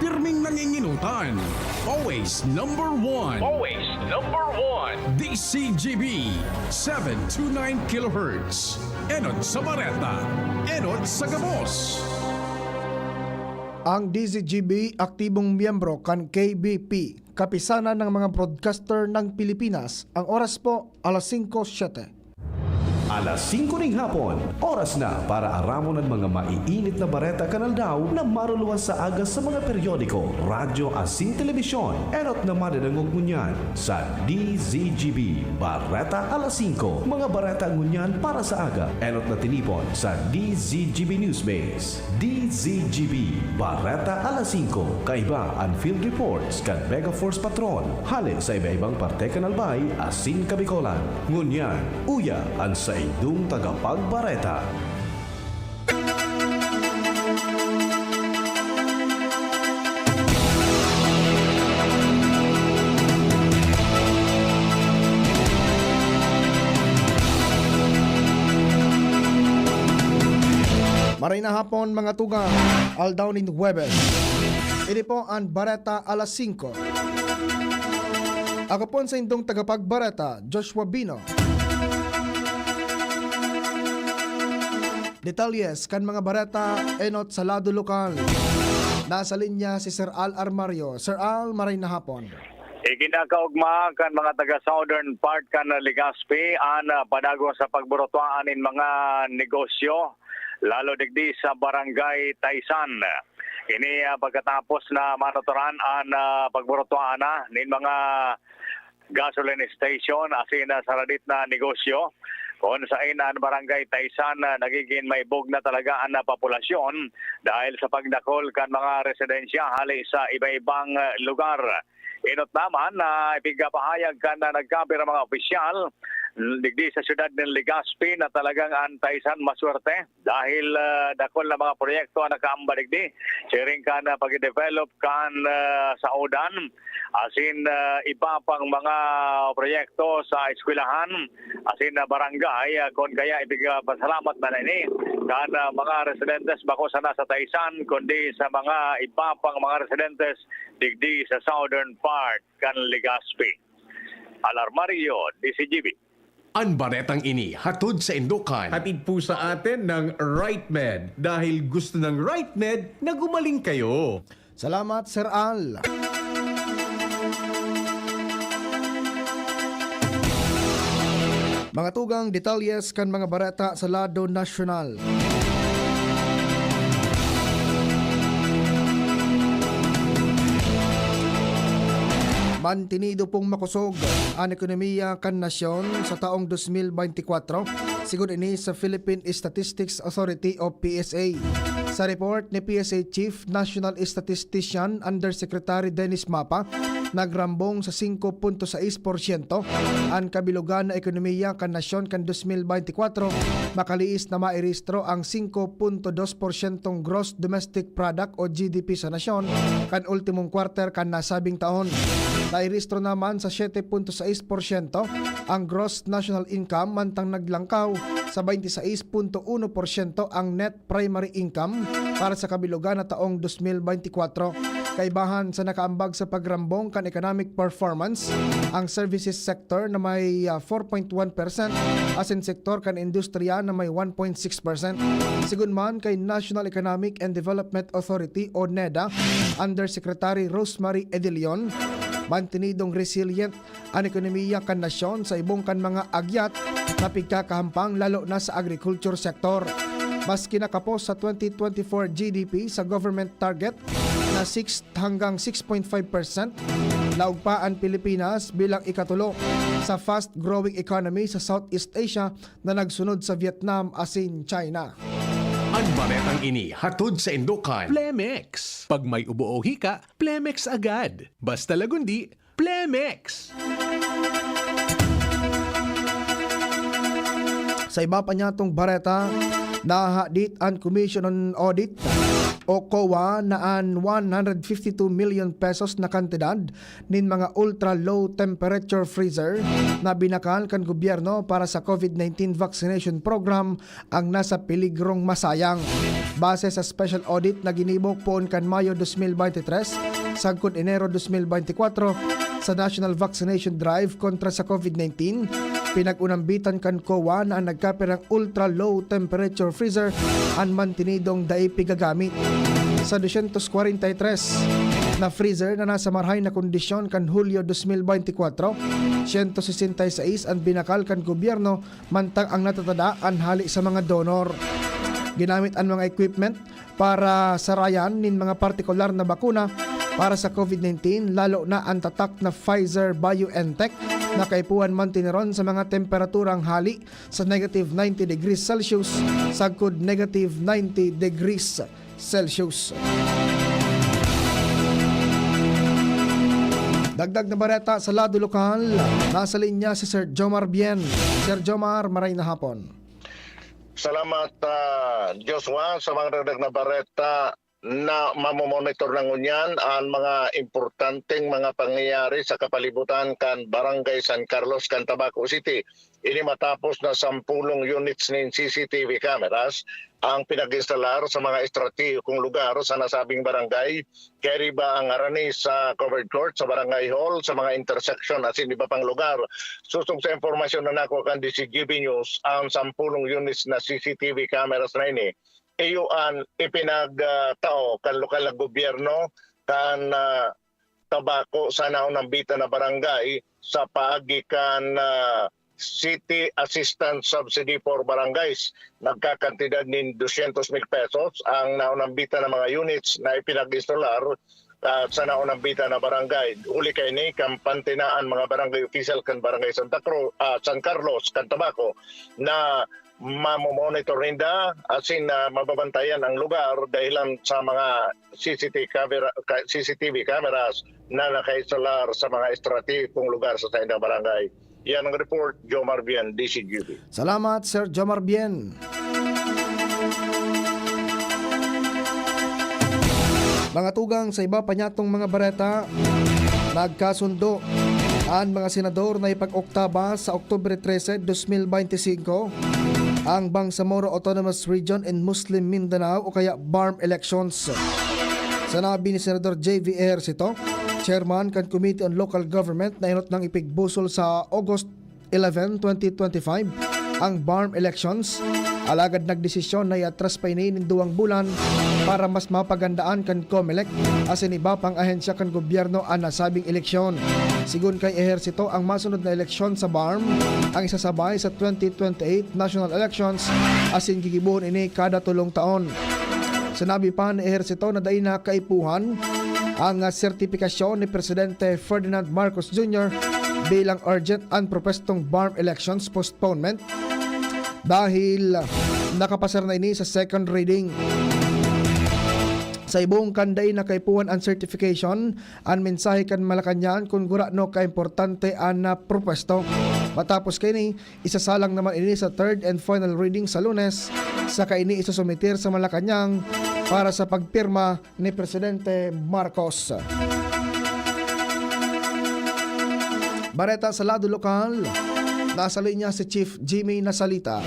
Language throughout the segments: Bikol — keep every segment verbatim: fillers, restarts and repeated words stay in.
Pirming nanginginutan. Always number one. Always number one. D C G B, seven two nine kilohertz. Enot sa Bareta. Enot sa Gabos. Ang D Z G B aktibong miyembro kan K B P, Kapisanan ng mga Broadcaster ng Pilipinas. Ang oras po, alas singko siyete. Alas singko ning hapon, oras na para aramon an mga maiinit na bareta kan aldaw na maruluwas sa aga sa mga periodiko, radyo asin telebisyon. Enot na madadangog ngunyan sa D Z G B Bareta Alas Singko. Mga bareta ngunyan para sa aga, enot na tinipon sa D Z G B Newsbase. D Z G B Bareta Alas Singko. Kaiba an field reports kan Mega Force Patrol hale sa iba-ibang parte kan Albay asin Kabicolan. Ngunyan, uya an saindong tagapagbareta. Maray na hapon, mga tugang. Aldaw nin Huwebes. Ini po an Bareta Alas Singko. Ako po an saindong tagapagbareta, Joshua Bino. Detalyes kan mga bareta enot sa lado lokal. Nasa linya si Sir Al Armario. Sir Al, maray na hapon. Ikinakaogma kan mga taga Southern part kan Legazpi an, ah, padagos sa pagburutuaan nin mga negosyo, lalo digdi sa Barangay Taysan. Ini, ah, pagkatapos na manuturan an, ah, pagburutuaan na nin mga gasoline station asin, ah, saradit na negosyo, kun saen an Barangay Taysan, ah, nagigin maibog na talaga an, ah, populasyon dahil sa pagdakol kan mga residensya hale sa iba-ibang, ah, lugar. Enot naman na ipigapahayag kan, ah, nagkapira mga opisyal, digdi sa siyudad nin Legazpi na talagang an Taysan maswerte dahil, ah, dakul na mga proyekto an nakaamba digdi, siring kan, ah, pag-develop kan, ah, saodan, asin, ah, iba pang mga proyekto sa eskwelahan, asin, ah, barangay, ah, kun kaya ipigapasalamat na ini kan, ah, mga residentes bako sana sa Taysan, kundi sa mga iba pang mga residentes digdi sa southern part kan Legazpi. Al Armario, D Z G B. An baretang ini hatod saindo kan Hatid po sa atin ng Right Med, dahil gusto ng Right Med na gumaling kayo. Salamat, Sir Al. Mga tugang, detalyes kan mga bareta sa lado nasyonal. Mantinido pong makosog an ekonomiya kan nasyon sa taong dos mil beintikwatro, sigon ini sa Philippine Statistics Authority o P S A. Sa report ni P S A Chief National Statistician Undersecretary Dennis Mapa, nagrambong sa singko punto sais porsyento an kabilogan na ekonomiya kan nasyon kan dos mil beintikwatro, makaliis na mairehistro ang singko punto dos porsyentong gross domestic product o G D P sa nasyon kan ultimong quarter kan nasabing taon. Nairehistro naman sa siyete punto sais porsyento ang gross national income, mantang naglangkaw sa baynte sais punto uno porsyento ang net primary income para sa kabilogan na taong dos mil beintikwatro. Kaibahan sa nakaambag sa pagrambong kan economic performance, ang services sector na may, ah, four point one percent, asin sektor kan industriya na may one point six percent. Sigon man kay National Economic and Development Authority o neda, Undersecretary Rosemary Edilion, mantinidong resilient an ekonomiya kan nasyon sa ibong kan mga agyat na pigkakahampang, lalo na sa agriculture sector. Maski nakapos sa twenty twenty-four G D P sa government target na six hanggang six point five percent, laog pa an Pilipinas bilang ikatulo sa fast-growing economy sa Southeast Asia na nagsunod sa Vietnam asin China. An baretang ini hatod saindo kan Plemex. Pag may ubo o hika, Plemex agad. Basta lagundi, Plemex! Sa iba pa niyatong bareta, nahahadit an Commission on Audit o COA na an one hundred fifty two million pesos na kantidad nin mga ultra-low temperature freezer na binakal kan gobyerno para sa COVID nineteen vaccination program ang nasa peligrong masayang. Base sa special audit na ginibo poon kan Mayo dos mil bente tres sagkod Enero dos mil bente kwatro sa National Vaccination Drive kontra sa COVID nineteen, pinag-unambitan kan COA na an nagkapirang ultra-low temperature freezer an mantinidong dai pigagamit. Sa dosyentos kwarenta y tres na freezer na nasa marahay na kondisyon kan Hulyo dos mil bente kwatro, siyento sesenta y seis an binakal kan gobyerno, mantang ang natatada an hale sa mga donor. Ginamit an mga equipment para sarayan nin mga partikular na bakuna para sa COVID nineteen, lalo na an tatak na Pfizer-BioNTech na kaipuhan mantiniron sa mga temperaturang hale sa negative ninety degrees Celsius sagkod negative ninety degrees Celsius. Dagdag na bareta sa lado lokal, nasa linya si Sir Jomar Bien. Sir Jomar, maray na hapon. Salamat, ah, Joshua, sa mga dagdag na bareta na mamomonitor na ngunyan an mga importanteng mga pangyayari sa kapalibutan kan Barangay San Carlos kan Tabaco City. Ini matapos na sampulong units nin C C T V cameras ang pinag-instalar sa mga estratehikong lugar sa nasabing barangay, kairiba ang harani sa covered court, sa barangay hall, sa mga intersection asin iba pang lugar. Sosog sa impormasyon na nakuha kan D C G B News, ang sampulong units na C C T V cameras na ini iyo an ipinagtao kan lokal na gobyerno kan, ah, Tabaco sa naunambitan na barangay sa paagi kan, ah, City Assistance Subsidy for Barangays. Nagkakantidad nin dosyentos mil pesos ang naunambitan na mga units na ipinag-instalar, ah, sa naunambitan na barangay. Huli kaini, kampante na an mga barangay official kan Barangay Santa Cruz, ah, San Carlos, kan Tabaco, na mamomonitor ninda, asin, ah, mababantayan ang lugar dahilan sa mga C C T V camera, ka-, C C T V cameras na naka-instalar sa mga estratehikong lugar sa saindang barangay. Yan ang report, Jomar Bien, D C G B. Salamat, Sir Jomar Bien. Mga tugang, sa iba pa niyatong mga bareta, nagkasundo an mga senador na ipag-oktaba sa Oktubre trese, dos mil bente singko ang Bangsamoro Autonomous Region and Muslim Mindanao o kaya BARMM elections. Sinabi ni Senador J V Ejercito, chairman kan Committee on Local Government, na enot nang ipigbusol sa August eleven, twenty twenty-five ang BARMM elections, alagad nagdesisyon na iatras pa ini nin duwang bulan para mas mapagandaan kan COMELEC asin iba pang ahensya kan gobyerno an nasabing eleksyon. Sigon kay Ejercito, ang masunod na eleksyon sa BARMM ang isasabay sa twenty twenty-eight national elections asin gigibohon ini kada tolong taon. Sinabi pa ni Ejercito na dai na kaipuhan ang sertipikasyon ni Presidente Ferdinand Marcos Junior bilang urgent an propwestong BARMM elections postponement dahil nakapasar na ini sa second reading. Sa ibong kan dai na kaipuhan an certification, an mensahe kan Malacañang kun gurano kaimportante an, ah, propwesto. Matapos kaini, isasalang naman ini sa third and final reading sa Lunes, saka ini isusumiter sa Malacañang para sa pagpirma ni Presidente Marcos. Bareta sa lado lokal, nasa linya si Chief Jimmy Nasalita.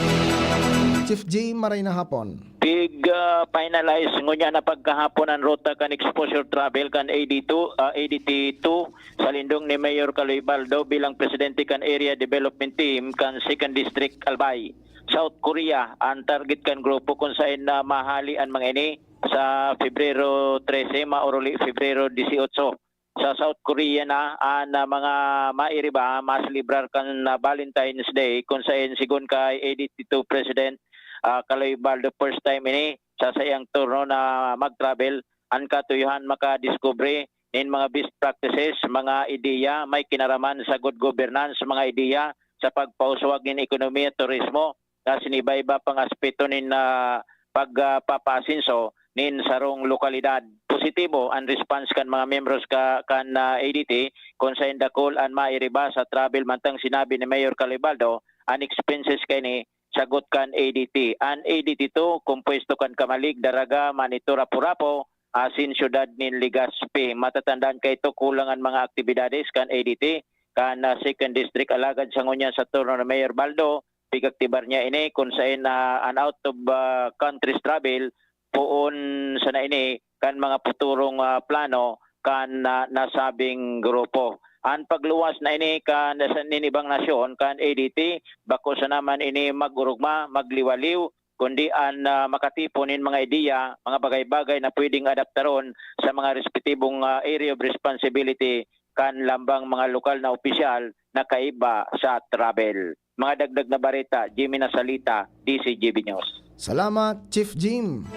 Chief Jim, maray na hapon. Pig, ah, finalize ngunyan na pagkahapon ang ruta kan exposure travel kan A D two, ah, A D T two sa lindong ni Mayor Kaloy Baldo bilang presidente kan Area Development Team kan Second District, Albay. South Korea ang target kan grupo kun saen na mahali an mga ini sa Pebrero trese, maoruli Pebrero dieciocho. Sa South Korea na an, ah, mga mairiba maselebrar kan, ah, Valentine's Day, kun saen, sigon kay A D T two President, ah, Kaloy Baldo, first time ini sa saiyang turno na mag-travel. An katuyohan makadiskubre nin mga best practices, mga ideya may kinaraman sa good governance, mga ideya sa pagpauswag nin ekonomiya, turismo, asin iba-iba pang aspeto nin, ah, pag, ah, papaasenso nin sarong lokalidad. Positibo an response kan mga miyembros ka, kan, ah, A D T, kun saen dakul an mairiba sa travel, mantang sinabi ni Mayor Kaloy Baldo, an expenses kaini sagot kan A D T. An A D T two, kompuesto kan Camalig, Daraga, Manito, Rapu-Rapu, asin siyudad nin Legazpi. Matatandaan kaito, kulang an mga aktibidades kan A D T kan, ah, Second District, alagad sa ngunyan sa turno ni Mayor Baldo, pig-aktibar niya ini, kun saen, ah, an out of, ah, countries travel, poon sana ini kan mga futurong, ah, plano kan, ah, nasabing grupo. An pagluwas na ini kan, sa nin ibang nasyon kan A D T, bako sana man ini mag-urugma, magliwaliw, kundi an, ah, makatipon nin mga ideya, mga bagay-bagay na pwedeng adaptaron sa mga respetibong, ah, area of responsibility kan lambang mga lokal na opisyal na kaiba sa travel. Mga dagdag na bareta, Jimmy Nasalita, D C G B News. Salamat, Chief Jim.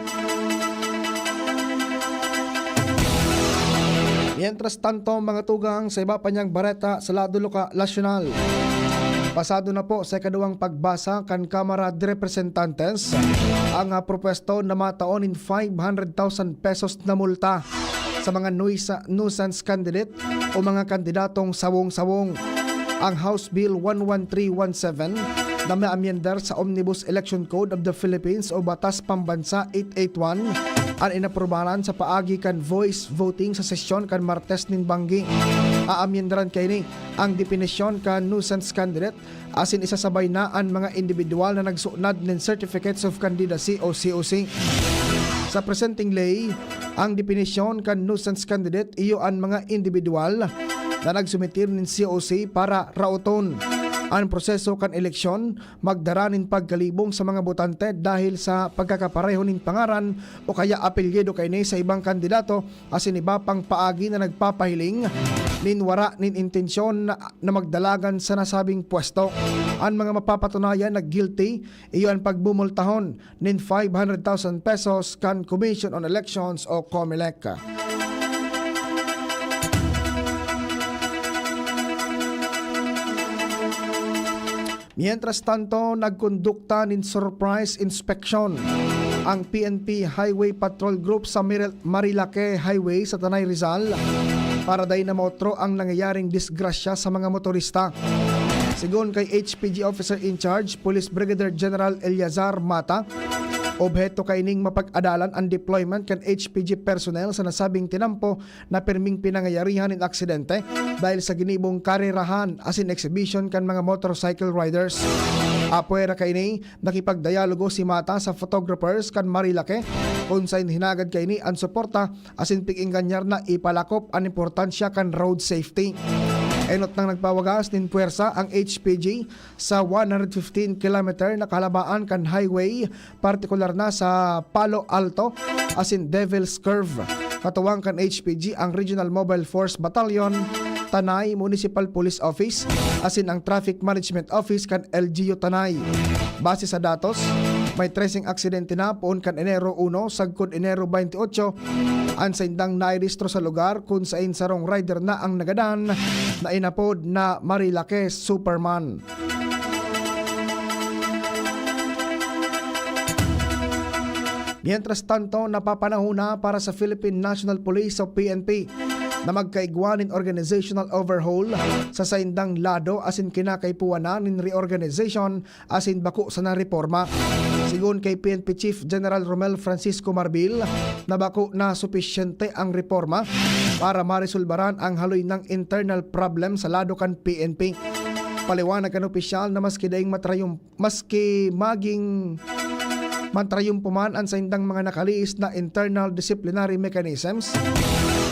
Mientras tanto, mga tugang, sa iba pa niyang bareta sa lado loka-, nasyonal. Pasado na po sa ikaduwang pagbasa kan Kamara de Representantes ang, ah, propwesto na matao nin five hundred thousand pesos na multa sa mga nuisa-, nuisance candidate o mga kandidatong sawong-sawong. Ang House Bill one one three one seven na maamyendar sa Omnibus Election Code of the Philippines o Batas Pambansa eight eight one, an inaprubaran sa paagi kan voice voting sa sesyon kan Martes nin banggi. Aamyendaran kaini ang depinisyon kan nuisance candidate asin isasabay na an mga indibidwal na nagsunad nin Certificates of Candidacy o C O C. Sa presenteng ley, ang depinisyon kan nuisance candidate iyo an mga indibidwal na nagsumitir nin C O C para raoton. An proseso kan eleksyon magdara nin pagkalibong sa mga botante dahil sa pagkakapareho nin pangaran o kaya apelyido kaini sa ibang kandidato asin iba pang paagi na nagpapahiling nin wara nin intensyon na, na magdalagan sa nasabing pwesto. An mga mapapatunayan na guilty, iyo an pagbumultahon nin five hundred thousand pesos kan Commission on Elections o COMELEC. Mientras tanto, nagkondukta nin surprise inspection ang P N P Highway Patrol Group sa Miril-, Marilake Highway sa Tanay, Rizal, para dai na maotro ang nangyayaring disgrasya sa mga motorista. Sigon kay H P G Officer in Charge, Police Brigadier General Eleazar Mata, obheto kaining mapag-adalan an deployment kan H P G personnel sa nasabing tinampo na pirming pinangayarihan nin aksidente dahil sa ginibong karerahan asin exhibition kan mga motorcycle riders. Apwera kaini, nakipagdialogo si Mata sa photographers kan Marilake, kun saen hinagad kaini an suporta asin pig-engganyar na ipalakop an importansya kan road safety. Enot nang nagpawagas nin pwersa ang H P G sa one hundred fifteen kilometer na kahalabaan kan highway, partikular na sa Palo Alto asin Devil's Curve. Katuwang kan H P G ang Regional Mobile Force Battalion, Tanay Municipal Police Office, asin ang Traffic Management Office kan L G U Tanay. Base sa datos, may treseng aksidente na poon kan Enero uno sagkod Enero twenty-eight an saindang nairehistro sa lugar, kun saen sarong rider na ang nagadan na inapod na Marilake Superman. Mientras tanto, napapanahon na para sa Philippine National Police o P N P na magkaigwa nin organizational overhaul sa saindang lado asin kinakaipuhan na nin reorganization asin bako sana reporma. Sigon kay P N P Chief General Romel Francisco Marbil, na bako na supisyente ang reporma para maresolbaran ang haloy nang internal problem sa lado kan P N P. Paliwanag kan opisyal na maski daing matrayum-, maski maging matrayumpo man an saindang mga nakalihis na internal disciplinary mechanisms,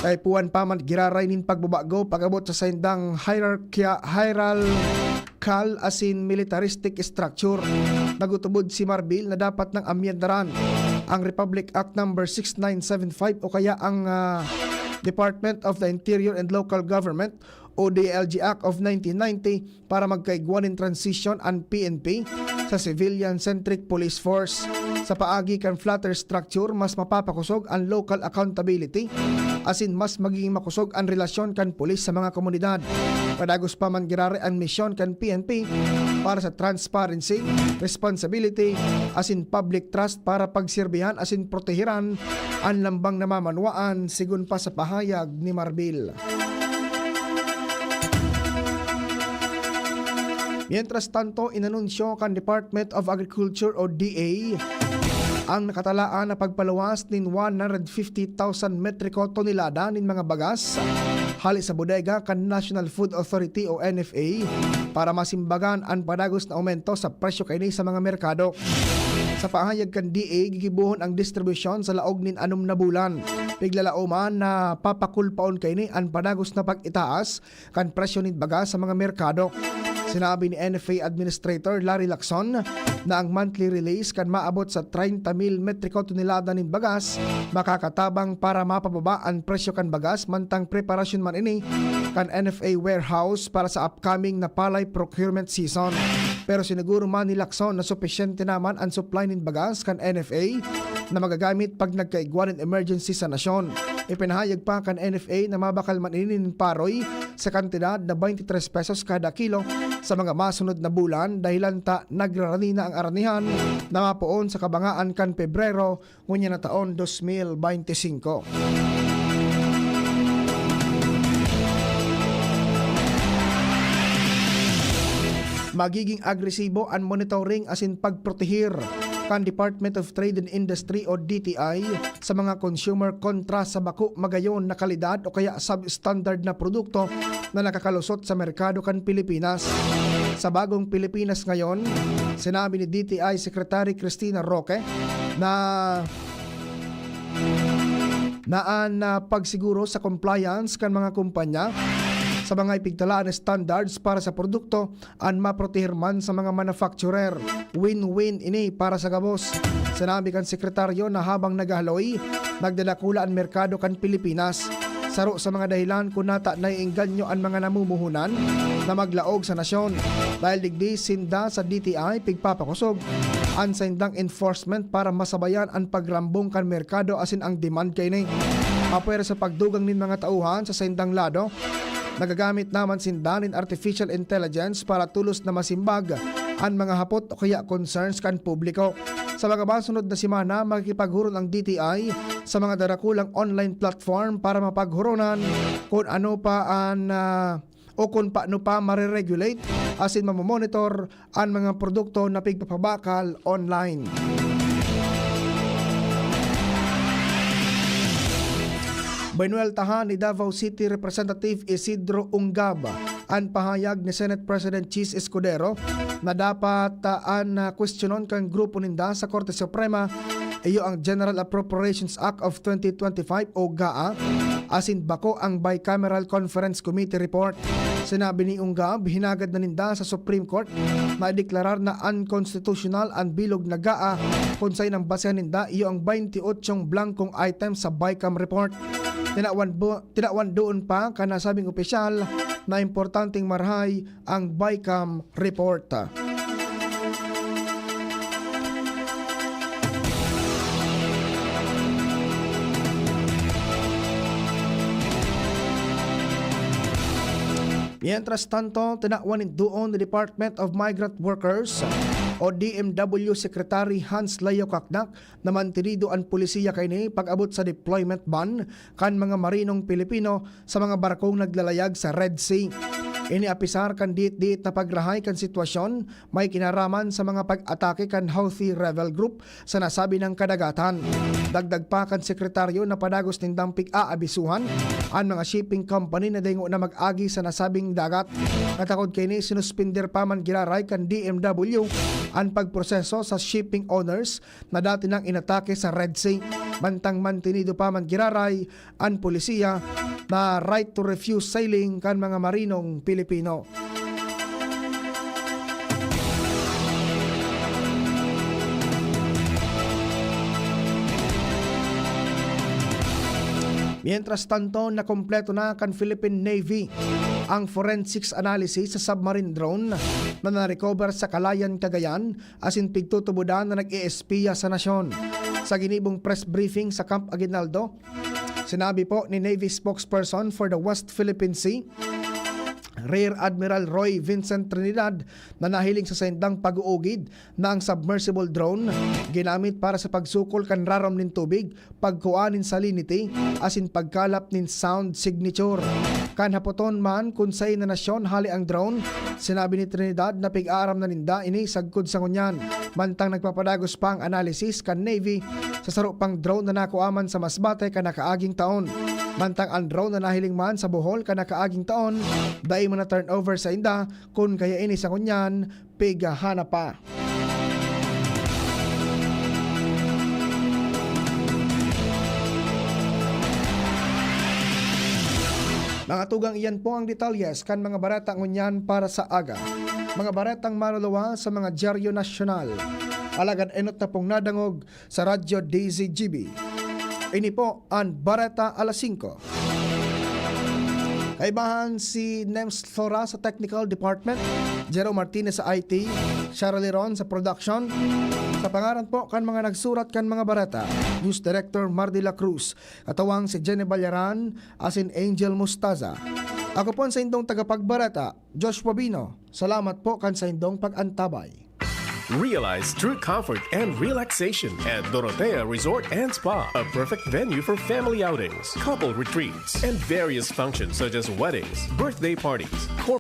kaipuhan pa man giraray nin pagbabago pag-abot sa saindang hierarkiya-, hierar-, kal asin militaristic structure. Nagtubod si Marbil na dapat nang amyendaran ang Republic Act Number six nine seven five o kaya ang, ah, Department of the Interior and Local Government o D I L G Act of nineteen ninety para magkaigwa nin transition an P N P sa civilian-centric police force. Sa paagi kan flatter structure, mas mapapakosog an local accountability asin mas magiging makosog an relasyon kan pulis sa mga komunidad. Padagos pa man giraray an misyon kan P N P para sa transparency, responsibility, asin public trust para pagserbihan asin protehiran an lambang na mamanwaan, sigon pa sa pahayag ni Marbil. Mientras tanto, inanunsyo kan Department of Agriculture o D A ang nakatalaan na pagpaluwas nin one hundred fifty thousand metriko tonelada nin mga bagas hali sa bodega kan National Food Authority o N F A para masimbagan an padagos na aumento sa presyo kaini sa mga merkado. Sa pahayag kan D A, gigibohon ang distribusyon sa laog nin anom na bulan. Piglalaoman na papakulpaon kaini an padagos na pag-itaas kan presyo nin bagas sa mga merkado. Sinabi ni N F A Administrator Larry Lacson na ang monthly release kan maabot sa treinta mil metriko tonelada nin bagas makakatabang para mapababa an presyo kan bagas, mantang preparasyon man ini kan N F A warehouse para sa upcoming na palay procurement season. Pero siniguro man ni Lacson na supisyente naman an supply nin bagas kan N F A na magagamit pag nagkaigwa nin emergency sa nasyon. Ipinahayag pa kan N F A na mabakal man ini nin paroy sa kantidad na twenty-three pesos kada kilo sa mga masunod na bulan, dahilan ta nagrarani na ang aranihan na mapoon sa kabangaan kan Pebrero ngunyan na taon dos mil bente singko. Magiging agresibo an monitoring asin pagprotehir kan Department of Trade and Industry o D T I sa mga consumer kontra sa bako magayon na kalidad o kaya substandard na produkto na nakakalusot sa merkado kan Pilipinas. Sa Bagong Pilipinas Ngayon, sinabi ni D T I Secretary Christina Roque na na an, ah, pagsiguro sa compliance kan mga kumpanya sa mga ipigtalaan na standards para sa produkto an maproteher man sa mga manufacturer. Win-win ini para sa gabos. Sinabi kan sekretaryo na habang naghahaloy, nagdadakula an merkado kan Pilipinas. Saro sa mga dahilan kun nata naiengganyo an mga namumuhunan na maglaog sa nasyon. Dahil digdi, sinda sa D T I pigpapakosog an saindang enforcement para masabayan an pagrambong kan merkado asin ang demand kaini. Apwera sa pagdugang nin mga tauhan sa saindang lado, nagagamit naman sinda nin artificial intelligence para tolos na masimbag an mga hapot o kaya concerns kan publiko. Sa mga masunod na semana, makikipaghuron ang D T I sa mga darakulang online platform para mapaghuronan kun ano pa an, ah, o kun paano pa mareregulate asin mamomonitor an mga produkto na pigpapabakal online. Binuweltahan ni Davao City Representative Isidro Ungab an pahayag ni Senate President Chiz Escudero na dapat, ah, an, ah, kwestiyonon kan grupo ninda sa Korte Suprema iyo ang General Appropriations Act of twenty twenty-five o GAA, asin bako ang Bicameral Conference Committee report. Sinabi ni Ungab, hinagad na ninda sa Supreme Court na ideklarar na unconstitutional an bilog na GAA kun saen ang basehan ninda iyo ang twenty-eight blangkong items sa Bicam report. Tinawan, bu- tinawan doon pa kan nasabing opisyal na importanteng marahay ang Bicam report. Mientras tanto, tinawan nin duon ni Department of Migrant Workers o D M W Secretary Hans Leo Cacdac na mantinido an polisiya kaini pag-abot sa deployment ban kan mga marinong Pilipino sa mga barkong naglalayag sa Red Sea. Ini apisar kan diit-diit na pagrahay kan sitwasyon may kinaraman sa mga pag-atake kan Houthi rebel group sa nasabing kadagatan. Dagdag pa kan sekretaryo na padagos nindang pig-aabisuhan an mga shipping company na dingo na mag-agi sa nasabing dagat. Natakod kaini, sinuspender pa man giraray kan D M W an pagproseso sa shipping owners na dati nang inatake sa Red Sea. Mantang mantinido pa man giraray an polisiya na right to refuse sailing kan mga marinong Pilipino. Mientras tanto, nakompleto na kan Philippine Navy ang forensics analysis sa submarine drone na na-recover sa Calayan, Cagayan, asin pigtutubodan na nag-eespiya sa nasyon. Sa ginibong press briefing sa Camp Aguinaldo, sinabi po ni Navy spokesperson for the West Philippine Sea, Rear Admiral Roy Vincent Trinidad, na nahiling sa saindang pag-uugid na ang submersible drone ginamit para sa pagsukol kan rarom nin tubig, pagkua nin salinity, asin pagkalap nin sound signature. Kan hapoton man kun saen na nasyon hale ang drone, sinabi ni Trinidad na pig-aaram na ninda ini sagkod sa ngunyan, mantang nagpapadagos pa ang analisis kan Navy sa saro pang drone na nakua man sa Masbate kan nakaaging taon. Mantang ang drone na nahiling man sa Bohol kan nakaaging taon, dai man na-turnover sa inda, kun kaya ini sa ngunyan, pighahanap pa. Mga tugang, iyan po ang detalyes kan mga bareta ngunyan para sa aga. Mga baretang maluluwa sa mga dyaryo nasyonal. Alagad enot na pong nadangog sa Radyo D Z G B. Ini po an Bareta Alas Singko. Kaibahan si Nems Flora sa Technical Department, Jero Martinez sa I T, Shara Leron sa Production. Sa pangaran po kan mga nagsurat kan mga bareta, News Director Mar de la Cruz, katawang si Jenny Ballaran, asin Angel Mustaza. Ako po an saindong tagapagbareta, Joshua Bino. Salamat po kan saindong pag-antabay. Realize true comfort and relaxation at Dorotea Resort and Spa, a perfect venue for family outings, couple retreats, and various functions such as weddings, birthday parties,